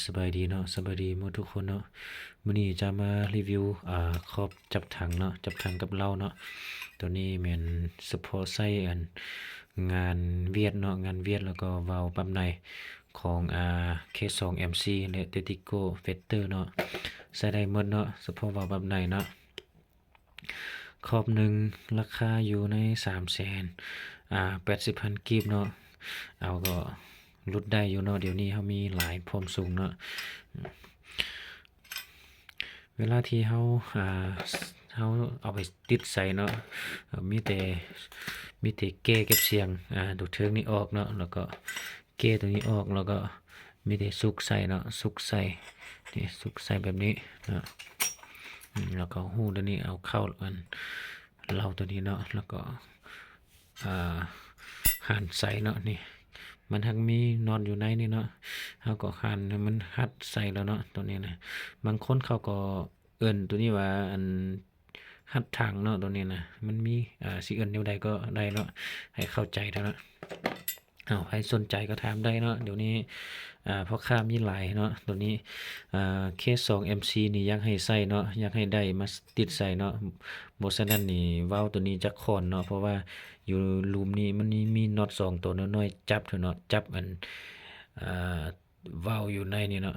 ສະບາຍດີເນາະ ສະບາຍດີໝົດທຸກຄົນເນາະ. ມື້ນີ້ຈະມາຣີວິວ ອ່າ ຂອບຈັບຖັງເນາະ ຈັບຖັງກັບເຫຼົ້າເນາະ. ໂຕນີ້ແມ່ນສະເພາະໃຊ້ອັນງານຫວຽດເນາະ ງານຫວຽດ ແລ້ວກໍວາວປັບໃນຂອງ ອ່າ ເຄສອງ ເອັມຊີ ແລະ ເຕຕິໂກ ເຟດເຕີເນາະ ໃຊ້ໄດ້ໝົດເນາະ ສະເພາະວາວປັບໃນເນາະ. ຂອບໜຶ່ງລາຄາຢູ່ໃນສາມແສນ ອ່າ ແປດສິບພັນກີບເນາະ. ເອົາ ກໍຫຼຸດໄດ້ຢູ່ເນາະ ດຽວນີ້ເຮົາມີຫຼາຍພ້ອມສົ່ງເນາະ. ເວລາທີ່ເຮົາ ອ່າ ເຮົາເອົາໄປຕິດໃສ່ເນາະ ເອີ ມີແຕ່ ມີແຕ່ແກ້ເກັບສຽງ ອ່າ ຕົວເທິງນີ້ອອກເນາະ ແລ້ວກໍແກ້ຕົວນີ້ອອກ ແລ້ວກໍມີແຕ່ສຸກໃສ່ເນາະ ສຸກໃສ່ ນີ້ ສຸກໃສ່ແບບນີ້ເນາະ. ອືມ ແລ້ວກໍຮູດອັນນີ້ເອົາເຂົ້າ ອັນເຫຼົ້າຕົວນີ້ເນາະ ແລ້ວກໍ ອ່າ ຫັນໃສ່ເນາະ. ນີ້ ມັນຫາກມີນັອດຢູ່ໃນນີ້ເນາະ ເຮົາກໍຫັນໃຫ້ມັນຮັດໃສ່ແລ້ວເນາະ ຕົວນີ້ນະ. ບາງຄົນເຂົາກໍເອີ້ນຕົວນີ້ວ່າ ອັນ ຮັດຖັງເນາະ ຕົວນີ້ນະ ມັນມີ ອ່າ ຊິເອີ້ນແນວໃດກໍໄດ້ເນາະ ໃຫ້ເຂົ້າໃຈເທົ່ານັ້ນ. ເອົາ ໃຜສົນໃຈກໍຖາມໄດ້ເນາະ ດຽວນີ້ ອ່າ ພໍ່ຄ້າມີຫຼາຍເນາະ. ຕົວນີ້ ອ່າ ເຄສອງ ເອັມຊີ ນີ້ຢາກໃຫ້ໃສ່ເນາະ ຢາກໃຫ້ໄດ້ມາຕິດໃສ່ເນາະ ບໍ່ສະນັ້ນນີ້ວາວຕົວນີ້ຈະຂ້ອນເນາະ ເພາະວ່າຢູ່ລຸ່ມນີ້ມັນມີ ມີນັອດສອງຕົວນ້ອຍໆ ຈັບເນາະ ຈັບອັນ ອ່າ ວາວຢູ່ໃນນີ້ເນາະ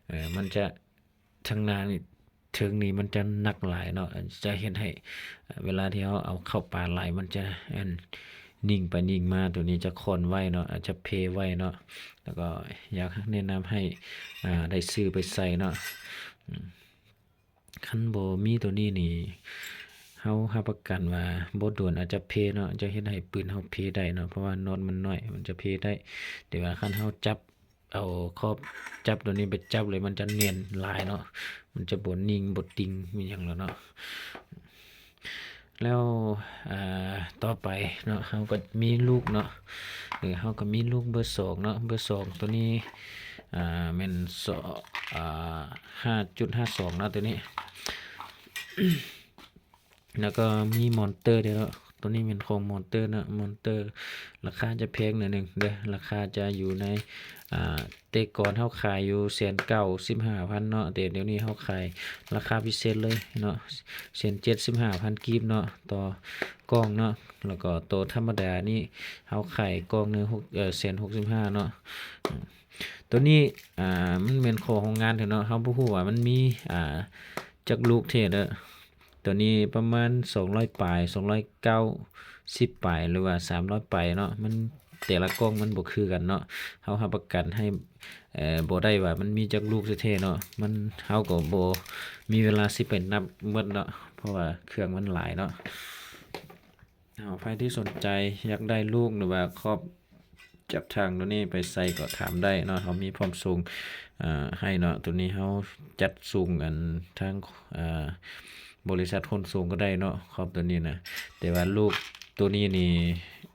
ເອີ ມັນຈະ ທາງໜ້ານີ້ ເທິງນີ້ມັນຈະໜັກຫຼາຍເນາະ ຈະເຮັດໃຫ້ເວລາທີ່ເຮົາເອົາເຂົ້າປາຫຼາຍ ມັນຈະ ອັນ ໜິ່ງໄປໜິ່ງມາ ຕົວນີ້ຈະຂ້ອນໄວເນາະ ອາດຈະເພໄວເນາະ. ແລ້ວກໍຢາກແນະນຳໃຫ້ ອ່າ ໄດ້ຊື້ໄປໃສ່ເນາະ. ອືມ ຄັນບໍ່ມີຕົວນີ້ນີ້ ເຮົາຮັບປະກັນວ່າບໍ່ດົນອາດຈະເພເນາະ ຈະເຮັດໃຫ້ປືນເຮົາເພໄດ້ເນາະ ເພາະວ່ານັອດມັນນ້ອຍ ມັນຈະເພໄດ້. ແຕ່ວ່າຄັນເຮົາຈັບ ເອົາຂອບຈັບຕົວນີ້ໄປຈັບເລີຍ ມັນຈະແໜ້ນຫຼາຍເນາະ ມັນຈະບໍ່ໜິ່ງບໍ່ຕິ່ງອີ່ຫຍັງແລ້ວເນາະ. ແລ້ວ ອ່າ ຕໍ່ໄປເນາະ ເຮົາກໍມີລູກເນາະ ເອີ ເຮົາກໍມີລູກເບີສອງເນາະ ເບີສອງຕົວນີ້ ອ່າ ແມ່ນ ສ- ອ່າ ຫ້າຈຸດຫ້າສອງເນາະ ຕົວນີ້. ແລ້ວກໍມີມອນເຕີເດ້ເນາະ ຕົວນີ້ແມ່ນຂອງມອນເຕີເນາະ ມອນເຕີລາຄາຈະແພງໜ້ອຍໜຶ່ງເດີ ລາຄາຈະຢູ່ໃນ ອ່າ ແຕ່ກ່ອນເຮົາຂາຍຢູ່ແສນເກົ້າສິບຫ້າພັນເນາະ ແຕ່ດຽວນີ້ເຮົາຂາຍລາຄາພິເສດເລີຍເນາະ ແສນເຈັດສິບຫ້າພັນກີບເນາະ ຕໍ່ກ່ອງເນາະ. ແລ້ວກໍໂຕທຳມະດານີ້ເຮົາຂາຍກ່ອງໜຶ່ງ ຫົກ ເອີ ແສນຫົກສິບຫ້າເນາະ. ຕົວນີ້ ອ່າ ມັນແມ່ນຂອງໂຮງງານເນາະ ເຮົາບໍ່ຮູ້ວ່າມັນມີ ອ່າ ຈັກລູກແທ້ເດີ. ຕົວນີ້ປະມານສອງຮ້ອຍປາຍ ສອງຮ້ອຍເກົ້າສິບປາຍ ຫຼືວ່າສາມຮ້ອຍປາຍເນາະ ມັນແຕ່ລະກ່ອງມັນບໍ່ຄືກັນເນາະ ເຮົາຮັບປະກັນໃຫ້ ເອີ ບໍ່ໄດ້ວ່າມັນມີຈັກລູກແທ້ໆເນາະ ມັນ ເຮົາກໍບໍ່ມີເວລາຊິໄປນັບໝົດເນາະ ເພາະວ່າເຄື່ອງມັນຫຼາຍເນາະ. ເອົາ ໃຜທີ່ສົນໃຈຢາກໄດ້ລູກ ຫຼືວ່າຂອບຈັບຖັງຕົວນີ້ໄປໃສ່ກໍຖາມໄດ້ເນາະ ເຮົາມີພ້ອມສົ່ງ ເອີ ໃຫ້ເນາະ. ຕົວນີ້ເຮົາຈັດສົ່ງ ອັນ ທາງ ເອີ ບໍລິສັດຂົນສົ່ງກໍໄດ້ເນາະ ຂອບຕົວນີ້ນະ. ແຕ່ວ່າລູກຕົວນີ້ນີ້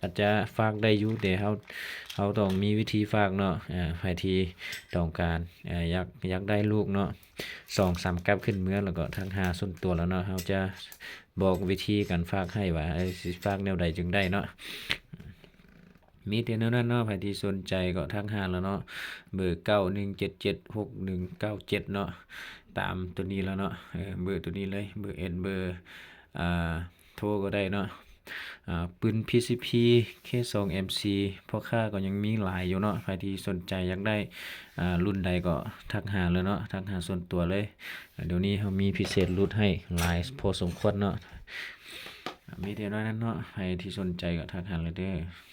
ອາດຈະຝາກໄດ້ຢູ່ ແຕ່ເຮົາ ເຮົາຕ້ອງມີວິທີຝາກເນາະ. ເອີ ໃຜທີ່ຕ້ອງການ ເອີ ຢາກ ຢາກໄດ້ລູກເນາະ ສອງສາມກັບຂຶ້ນເມືອ ແລ້ວກໍທັກຫາສ່ວນຕົວແລ້ວເນາະ ເຮົາຈະ ບອກວິທີການຝາກໃຫ້ວ່າ ເອີ ຊິຝາກແນວໃດຈຶ່ງໄດ້ເນາະ. ມີແຕ່ແນວນັ້ນເນາະ ໃຜທີ່ສົນໃຈກໍທັກຫາແລ້ວເນາະ ເບີເກົ້າໜຶ່ງເຈັດເຈັດຫົກໜຶ່ງເກົ້າເຈັດເນາະ ຕາມຕົວນີ້ແລ້ວເນາະ ເອີ ເບີຕົວນີ້ເລີຍ ເບີເອັດ ເບີ ອ່າ ໂທກໍໄດ້ເນາະ. ອ່າ ປືນ ພີຊີພີ ເຄສອງ ເອັມຊີ ພໍ່ຄ້າກໍຍັງມີຫຼາຍຢູ່ເນາະ ໃຜທີ່ສົນໃຈຢາກໄດ້ ອ່າ ລຸ້ນໃດກໍທັກຫາເລີຍເນາະ ທັກຫາສ່ວນຕົວເລີຍ. ດຽວນີ້ເຮົາມີພິເສດຫຼຸດໃຫ້ຫຼາຍພໍສົມຄວນເນາະ ມີແຕ່ນ້ອຍນັ້ນເນາະ ໃຜທີ່ສົນໃຈກໍທັກຫາເລີຍເດີ.